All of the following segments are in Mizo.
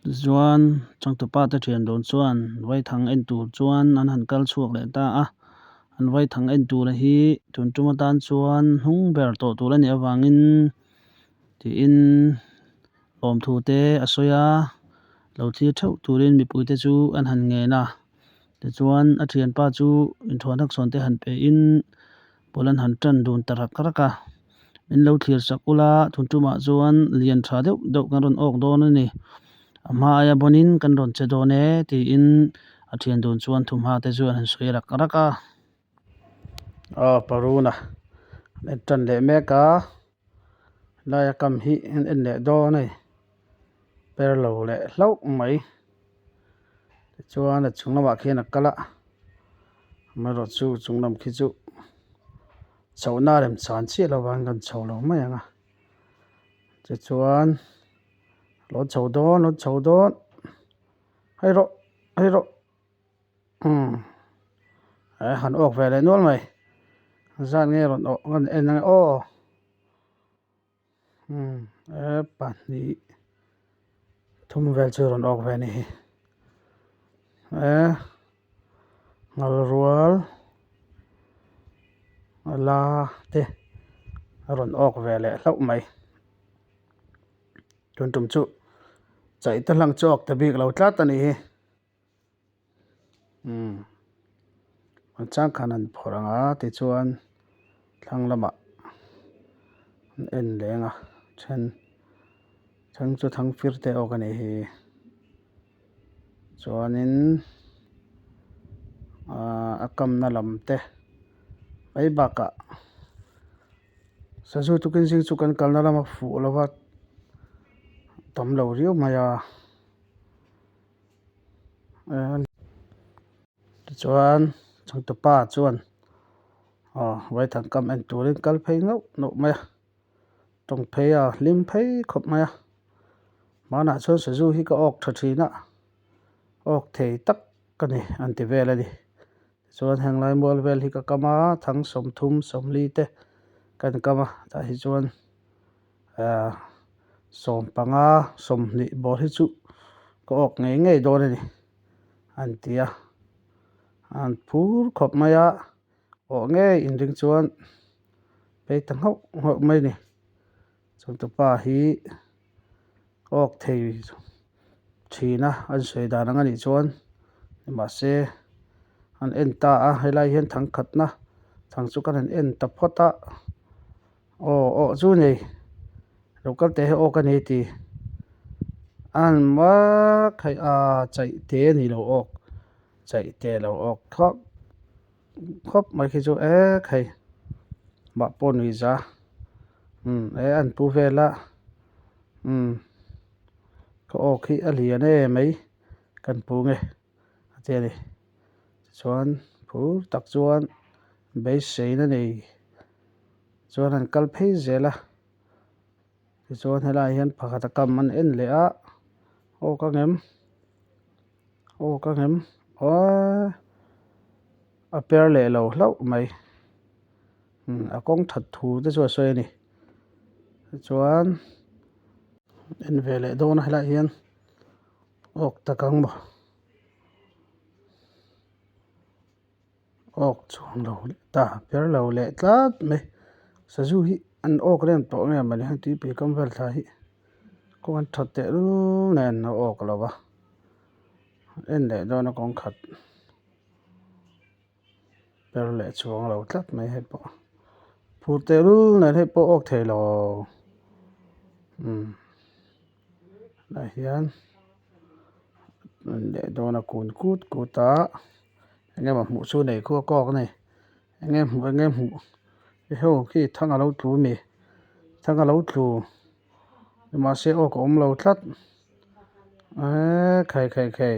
Tichuan changtupa te thian dawn chuan vaithang en tur chuan an han kal chhuak leh ta a, an vaithang en tura hi tun tum atan chuan hnung ber tawh tur a nih avangin tiin lawmthu te a sawi a, lo thlir theuh turin mipui te chu an han ngen a, tichuan a thianpa chu inthuah hnakchhawn te han pe in bul an han tan dun ta rak rak a, min lo thlir sak ula tun tumah chuan lian tha deuh deuh kan rawn awk dawn a ni, a hma aia bawnin kan rawn che dawn e tiin a thian dun chuan thumha te chu an han sawi rak rak a. Aw paruna an en tan leh mek a laia kam hi an en leh dawn a ni per lo leh hlauh mai tichuan a chung lamah khian a kal a amaherawh chu chung lam khi chu chhohna a rem chhan chiah lo vang kan chho lo mai ang a tichuan lo chho dawn lo chho dawn hei rawh hei rawh. Umm eh han awk ve leh nual mai zan nge rawn awh ngan en ange aw umm eh pahnih thum vel chu rawn awk ve a ni hi eh nghal rual a la te a rawn awk ve leh hlauh mai tun tum chu chaih te hlang chu a awk ta bik lo tlat a ni hi. Umm an changkhan an phawrh ang a tichuan thlang lamah an en leng a then then chu thangfir te awk a nih hi chuanin ahh a kamna lam te mai bakah sazu tukin zing chu kan kalna lama fuh lova tam lo riau mai a. Tichuan changtupa chuan aw vaithang kam en turin kal phei ngauh ngauh mai a tawng phei a hlim phei khawp mai a hmanah chuan sazu hi ka awk tha thin a awk thei tak ka ni an ti vel a ni tichuan heng lai mual vel hi ka kam a thang sawmthum sawmli te kan kam a tah hi chuan. Ahh sawmpanga sawmhnih bawr hi chu ka awk ngei ngei dawn a ni an ti a an phur khawp mai a awh ngei inring chuan phei ta nghauh nghauh mai a ni chawngtupa hi awk thei thin a an sawi dan ang a nih chuan mahse an en ta a helai hian thangkhatna thang chu kan han en ta phawt a. Aw aw chu nei lo kal teh hi aw ka nei ti an mak hei a chaih te a ni lo awk chaih te lo awk khawp khawp mai khi chu ek hei mah pawh nui za umm e an pu vel a umm ka awk hi a lian em mai kan pu nge a ti a ni tichuan phur tak chuan beiseina nei. Chuan an kal phei zel a tichuan helaiah hian pakhat a kam an en leh a aw ka ngem aw ka ngem aaa a per leh lo hlauh mai umm a kawng that thu te chu a sawi a ni tichuan en ve leh dawn a helaiah hian awk tak ang maw. Awk chuang lo leh ta ber lo leh tlat mai sazu hi an awk rem tawh nge mawni heng tuipui kam vel thla hi kawng an that teh lul nen a awk lo va en leh dawn a kawng khat ber leh chuang lo tlat mai hei pawh phur teh lul nen hei pawh awk thei lo umm tah hian en leh dawn a kun kut kut a. Eng emaw hmuh chu nei khuak kawk a ni eng nge hmuh eng nge hmuh ho khi thang a lo tlu a mi thang a lo tlu mahse aw ka awm lo tlat eee khai khai khai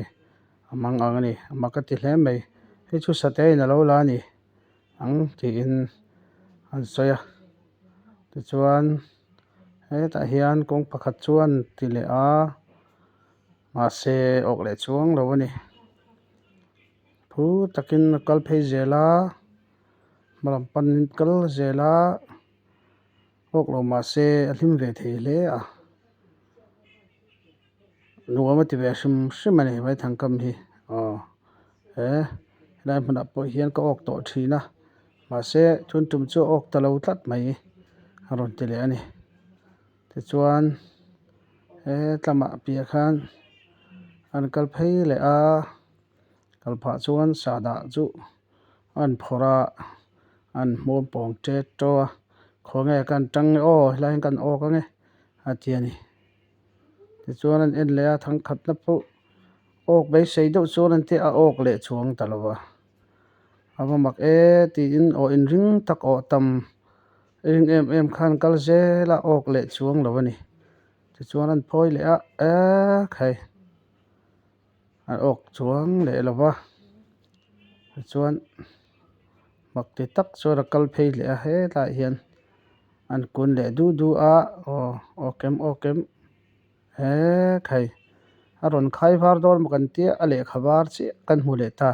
a mang ang a ni a mak a ti hle mai hei chu sateh in a lo la a ni ang tiin an sawi a tichuan hetah hian kawng pakhat chuan ti leh a mahse awk leh chuang lo a ni. Thu takin a kal phei zel a hmalam panin kal zel a awk lo mahse a hlim ve thei hle a. Nuam a ti ve hrim hrim a ni vaithang kam hi aw he helai hmunah pawh hian ka awk tawh thin a mahse tun tum chu a awk ta lo tlat mai a rawn ti leh a ni tichuan he tlamah piah khan an kal phei leh a kal phah chuan sahdah chu an phawrh a an hmuam pawng tet tawh a khawnge kan tang nge aw helai hian kan awk ange a ti a ni. Tichuan an en leh a, thangkhatna pawh awk beisei deuh chuan an tia a awk leh chuang ta lo va. A va mak e tiin aw inring tak aw tam ring em em khan kal zel a awk leh chuang lo a ni. Tichuan an phawi leh a, ek hei a awk chuang leh lo va. Tichuan mak ti tak chuan a kal phei leh a hetlaiah hian. An kun leh du du a, aw aw kem aw kem he khai a rawn khai var dawn maw kan tia a lehkha var chiah kan hmu leh ta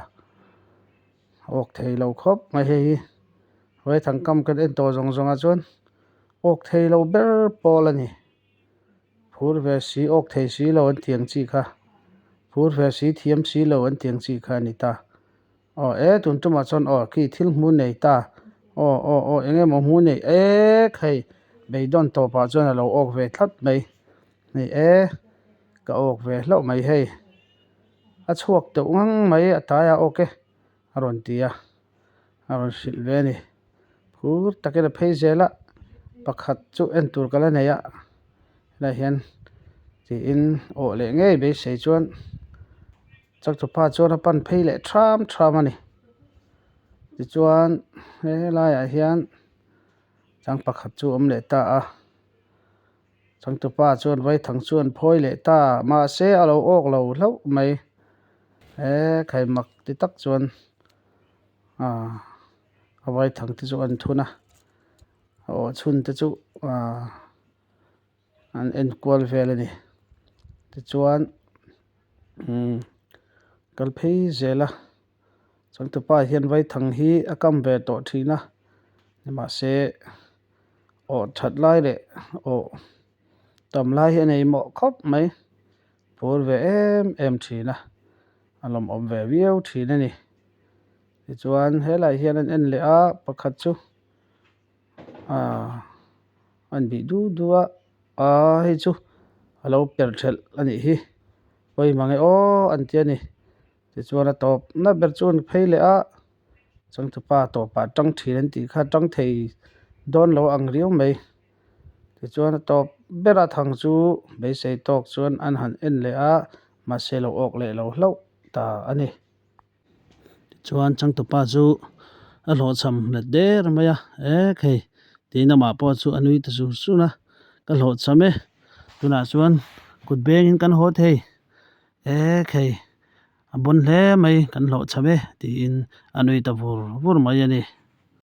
awk thei lo khawp mai hei hi vaithang kam kan en tawh zawng zawng ah chuan awk thei lo ber pawl a ni phur ve si awk thei si lo an tiang chi kha phur ve si thiam si lo an tiang chi kha a ni ta. Aw e tun tumah chuan aw khi thil hmu nei ta aw aw aw eng emaw hmu nei ek hei beidawn tawpah chuan a lo awk ve tlat mai hei e ka awk ve hlauh mai hei a chhuak teuh ngang mai a taia awk e a rawn ti a a rawn hrilh ve a ni phur takin a phei zel a pakhat chu en tur ka la nei a helaiah hian tiin awh leh ngei beisei chuan. Chaktupa chuan a pan phei leh ṭham ṭham a ni. Tichuan he laiah hian chang pakhat chu a awm leh ta a. Changtupa chuan vaithang chu an phawi leh ta a, mahse a lo awk lo hlauh mai. He khai mak ti tak chuan aaa a vaithang te chu an thun a, a awh chhun te chu aaa an en kual vel a ni. Tichuan umm kal phei zel a changtupa hian vaithang hi a kam ve tawh thin a nimahse awh that lai leh awh tam lai hi a nei mawh khawp mai phur ve em em thin a a lawmawm ve viau thin a ni tichuan helaiah hian an en leh a pakhat chu aaa an bih du du a aaa hei chu a lo per thelh a nih hi pawi mang e aw an ti a ni tichuan a tawp na ber chu an phei leh a changtupa tawpah tang thin an tih kha tang thei dawn lo ang riau mai tichuan a tawp ber a thang chu beisei tawk chuan an han en leh a mahse lo awk leh lo hlauh ta a ni. Tichuan changtupa chu a hlawhchham hlet der mai a, ek hei tiin amah pawh chu a nui ta sur sur a, ka hlawhchham e, tunah chuan kut bengin kan haw thei, ek hei a bawn hle mai kan hlawhchham e tiin a nui ta vur vur mai a ni.